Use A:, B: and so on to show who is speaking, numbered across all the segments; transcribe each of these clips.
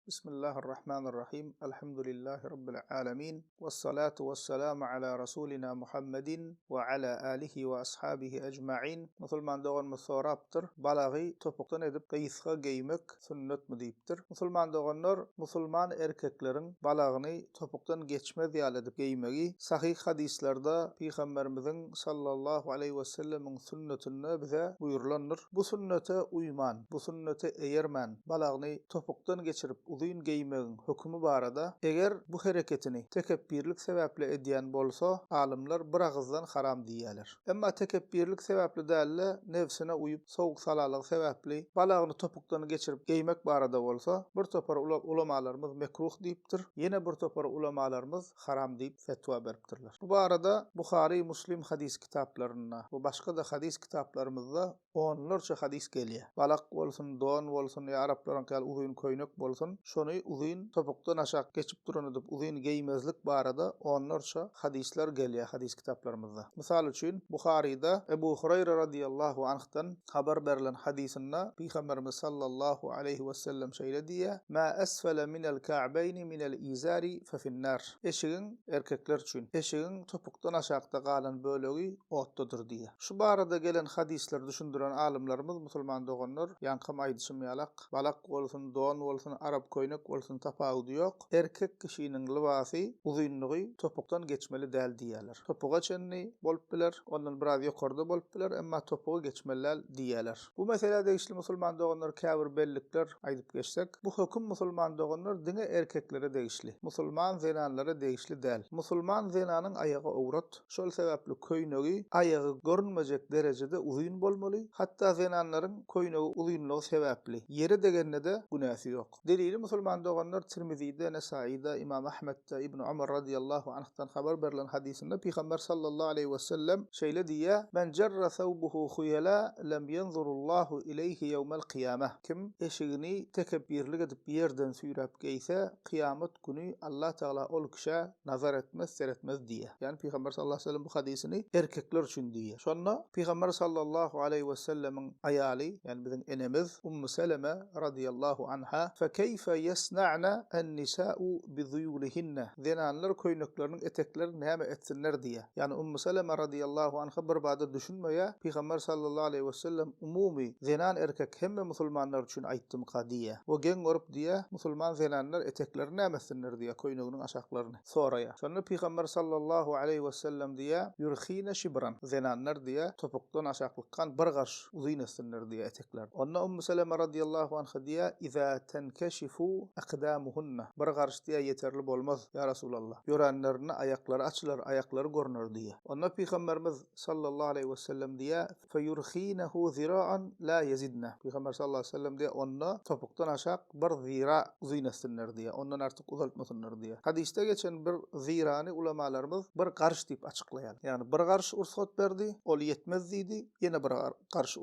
A: Bismillahir-Rahmanir-Rahim. Elhamdülillahi Rabbil alemin. Vessalatu vesselamu ala Rasulina Muhammedin we ala alihi we ashabihi ecmain. Musulman doganymyz sorapdyr, balagy topukdan edip gysga geýmek sünnetmi diýipdir. Musulman doganlar, musulman erkekleriň balagyny topukdan geçmez ýaly edip geýmegi sahyh hadyslarda Pygamberimiziň sallallahu aleýhi wesellemiň sünnetinde bize buýrulandyr. Bu sünnete uýman, bu sünnete eýermän, balagyny topukdan geçirip uzyn geýmegiň hökümi barada, eger bu hereketini tekepbirlik sebäpli edýän bolsa, alymlar bir agyzdan haram diýýärler. Emma tekepbirlik sebäpli däl-de, nebsine uýup, sowuk-salalygy sebäpli balagyny topukdan geçirip geýmek barada bolsa, bir topar ulamalarymyz mekruh diýipdir, ýene bir topar ulamalarymyz haram diýip fetwa beripdirler. Bu barada Buhary, Muslim hadys kitaplarynda we başga-da hadys kitaplarymyzda onlarça hadys gelýär. Balak bolsun, don bolsun ýa araplaryňky ýaly uzyn köýnek bolsun, şony uzyn topukdan aşak geçip duran edip uzyn geýmezlik barada onlarça hadyslar gelýär hadys kitaplarymyzda. Mysal üçin, Buharyda Ebu Huraýra radiýallahu anhdan habar berlen hadysynda Pygamberimiz sallallahu aleýhi wesellem şeýle diýýär, Mä esfele minel ka'beýni minel izari fefinnar. Eşigiň, erkekler üçin, eşigiň topukdan aşakda galan bölegi otdadyr diýýär. Şu barada gelen hadyslary düşündiren alymlarymyz, musulman doganlar, ýaňkam aýdyşym ýalak, balak bolsun, don bolsun, arap köýnek bolsun tapawudy ýok, erkek kişiniň lybasy uzynlygy topukdan geçmeli däl diýýärler. Topuga çenli bolup biler, ondan biraz ýokarda bolup biler, emma topugy geçmeli däl diýýärler. Bu meselä degişli musulman doganlar käbir bellikler aýdyp geçsek, bu höküm musulman doganlar diňe erkeklere degişli, musulman zenanlara degişli däl. Musulman zenanyň aýagy owrat, Şol sebäpli köýnegi aýagy görünmejek derejede uzyn bolmaly, hatda zenanlaryň köýnegi uzynlygy sebäpli ýere degende-de günäsi ýok. Delili musulman doganlar Tirmizide, Nesaide, Ymam Ahmetde, Ibn Omar radyýallahu anhdan habar berlen hadysynda Pygamber sallallahu aleýhi wesellem şeýle diýýär, Men jerra sawbuhu huýela lem ýenzurullahu ileýhi ýewmel kyýameh. Kim eşigini tekepbirlik edip ýerden süýräp geýse, kyýamat güni Allah Tagala ol kişä nazar etmez, seretmez diýýär. Ýagny Pygamber sallallahu aleýhi we sellem bu hadysyny erkekler üçin diýýär. Şonda Pygamber sallallahu aleýhi we sellemiň aýaly, ýagny biziň enemiz Ummu Seleme radyýallahu anha, Fekeýfe ýesna'na en-nisa'u bizuýulihinne, Zenanlar köýnekleriniň eteklerini näme etsinler diýýär. Ýagny Ummu Seleme radyýallahu anha birbada düşünmeýär, Pygamber sallallahu aleýhi we sellem umumy zenan-erkek hemme musulmanlar üçin aýtdymyka diýýär. We geň görüp diýýär, Musulman zenanlar eteklerini näme etsinler diýýär, köýneginiň aşaklaryny soraýar. Şonda Pygamber sallallahu aleýhi wesellem diýýär, Ýurhine şibran, zenanlar diýýär, topukdan aşaklykgan bir garş uzyn etsinler diýýär eteklerini. Onda Ummu Seleme radiýallahu anha diýýär, Iza tenkeşifu akdamuhunna, bir garş diýýär ýeterli bolmaz, ýa Resulallah. Ýöränlerinde aýaklary açylar, aýaklary görner diýýär. Onda Pygamberimiz sallallahu aleýhi wesellem diýýär, Feýurhinehu zira'an la ýezidne. Pygamber sallallahu aleýhi we sellem diýýär, onda topukdan aşak bir zira uzyn etsinler diýýär, ondan artyk uzaltmasynlar diýýär. Hadysda geçen bir zirany ulamalarymyz bir garş diýip açyklaýar. Ýagny bir garş rugsat berdi, ol ýetmez diýdi, ýene bir garş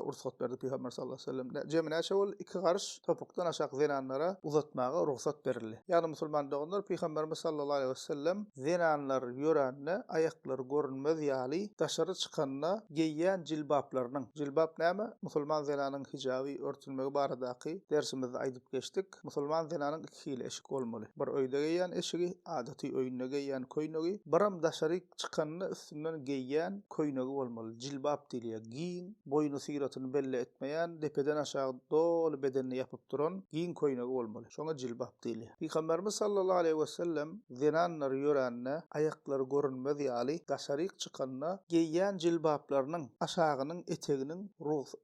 A: rugsat berdi Pygamber sallallahu aleýhi we sellem. Jemi näçe boldy? Iki garş topukdan aşak zenanlara uzatmaga rugsat berildi. Ýagny musulman doganlar Pygamberimiz sallallahu aleýhi we sellem Zenanlar ýörände aýaklary görünmez ýaly daşary çykanda geýýän jilbaplarynyň, jilbap näme? Musulman zenanyň hijaby, örtünmegi baradaky dersimizde aýdyp geçdik. Musulman zenanyň iki hili eşik bolmaly. Bir öýde geýýän eşigi, adaty öýünde geýýän köýnegi, biram daşaryk çykanda üstünden geýýän köýnegi bolmaly. Jilbap diýilýär. Giň, boýuny syratyny belli etmeýän, depeden aşagy doly bedenini ýapyp duran giň köýnegi bolmaly. Şoňa jilbap diýilýär. Pygamberimiz sallallahu aleýhi wesellem zenanlar ýörände aýaklary görünmez ýaly daşaryk çykanda geýýän jilbaplarynyň aşagynyň eteginiň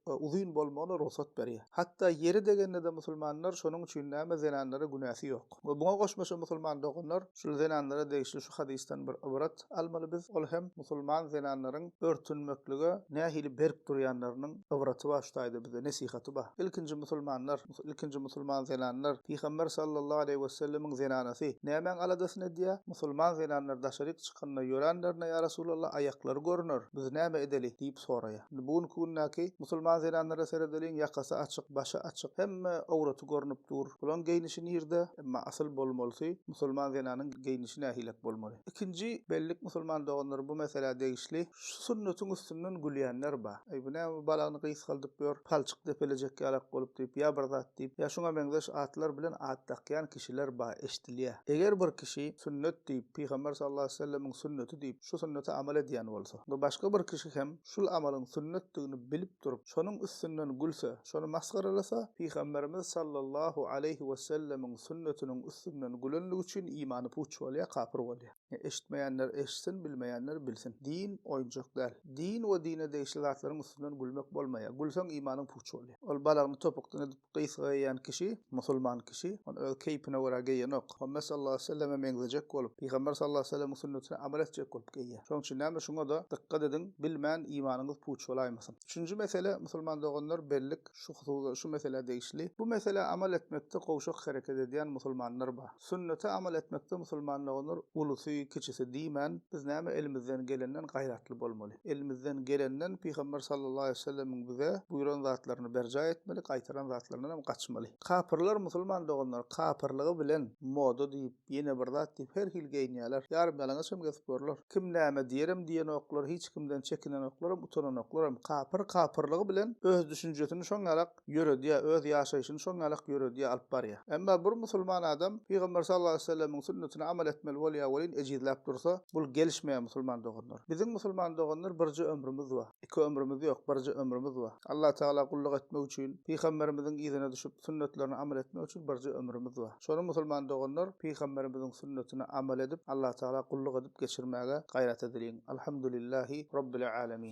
A: uzyn bolmagyna rugsat berýär. Hatda ýere degende-de musulmanlar şonuň üçin näme zenanlara günäsi ýok. We muňa goşmaça musulman doganlar şul zenanlara degişli şu hadysdan bir ybrat almaly biz ol hem musulman zenanlaryň örtünmeklige nähili berk durýanlarynyň ybraty bar şu taýda bize nesihaty bar. Ilkinji musulmanlar Ilkinji musulman zenanlar, Pygamber sallallahu aleýhi wesellemiň zenanasy nämäň aladasyny edýär? Musulman zenanlar daşaryk çykanda ýöränlerinde ýa Resulallah aýaklary görüner, biz näme edeli? diýip soraýar. Indi bu günki gündäki musulman zenanlara seredeliň, ýakasy açyk, başy açyk, hemme owraty görnüp dur. Bulaň geýnişi nirde? Emma asyl bolmalysy musulman zenanyň geýnişi nähilek bolmaly? Ikinji bellik musulman doganlar bu meselä degişli. Şu sünnetiň üstünden gülýänler bar. Eý, bu näme bu balagyny gysgaldyp ýör, palçyk depelejek ýalak bolup diýip, ýa bir zat diýip, ýa şuňa meňzeş at. zatlar bilen at dakýan kişiler bar, eşdilýär. Eger bir kişi sünnet diýip, Pygamber sallallahu aleýhi we sellemiň sünneti diýip, şu sünnete amal edýän bolsa we başga bir kişi hem şul amalyň sünnetdigini bilip durup, şonuň üstünden gülse, şony masgaralasa, Pygamberimiz sallallahu aleýhi we sellemiň sünnetiniň üstünden gülenligi üçin imany puç bolýar, kapyr bolýar. Eşitmeýänler eşitsin, bilmeýänler bilsin. Din oýunjak däl. Din we dine degişli zatlaryň üstünden gülmek bolmaýar. Gülseň imanyň puç bolýar. Ol balagyny topukdan edip gysga geýýän kişi, musulman kişi, ony öz keýpine görä geýenok. Muhammet sallallahu aleýhi we selleme meňzejek bolup, Pygamber sallallahu aleýhi we sellemiň sünnetine amal etjek bolup geýýär. Şonuň üçin näme şuňa-da dykgat ediň, bilmän imanyňyz puç bolaýmasyn. Üçünji mesele, musulman doganlar bellik şu hususa şu meselä degişli. Bu meselä amal etmekde gowşak hereket edýän musulmanlar bar. Sünnete amal etmekde musulman doganlar ulusy, kiçisi diýmän, biz näme elimizden gelenden gaýratly bolmaly. Elimizden gelenden Pygamber sallallahu aleýhi we sellemiň bize buýran zatlaryny berjaý etmeli, gaýtaran zatlaryndan hem gaçmaly. Kapyrlar musulman doganlar kapyrlygy bilen moda diýip, ýene bir zat diýip her hili geýinýärler. Ýarym ýalaňaç hem gezip görler. Kim näme diýerem diýenoklar, hiç kimden çekinenoklar hem, utananoklar hem. Kapyr kapyrlygy bilen öz düşünjesini şoň ýalak ýöredýär, öz ýaşaýşyny şoň ýalak ýöredýär, alyp barýar. Emma bir musulman adam Pygamber sallallahu aleýhi we sellemiň sünnetine amal etmeli bolýar welin ejizläp dursa, bul gelişmeýär musulman doganlar. Biziň musulman doganlar birje ömrümiz bar. Iki ömrümiz ýok, birje ömrümiz bar. Allah Tagala gulluk etmek üçin, Pygamberimiziň yzyna düşüp, sünnetlerine amal etmek üçin birje ömrümiz bar. Şony musulman doganlar Pygamberimiziň sünnetine amal edip, Allah Tagala gulluk edip geçirmäge gaýrat edeliň. Alhamdulillahi Rabbil Alemin.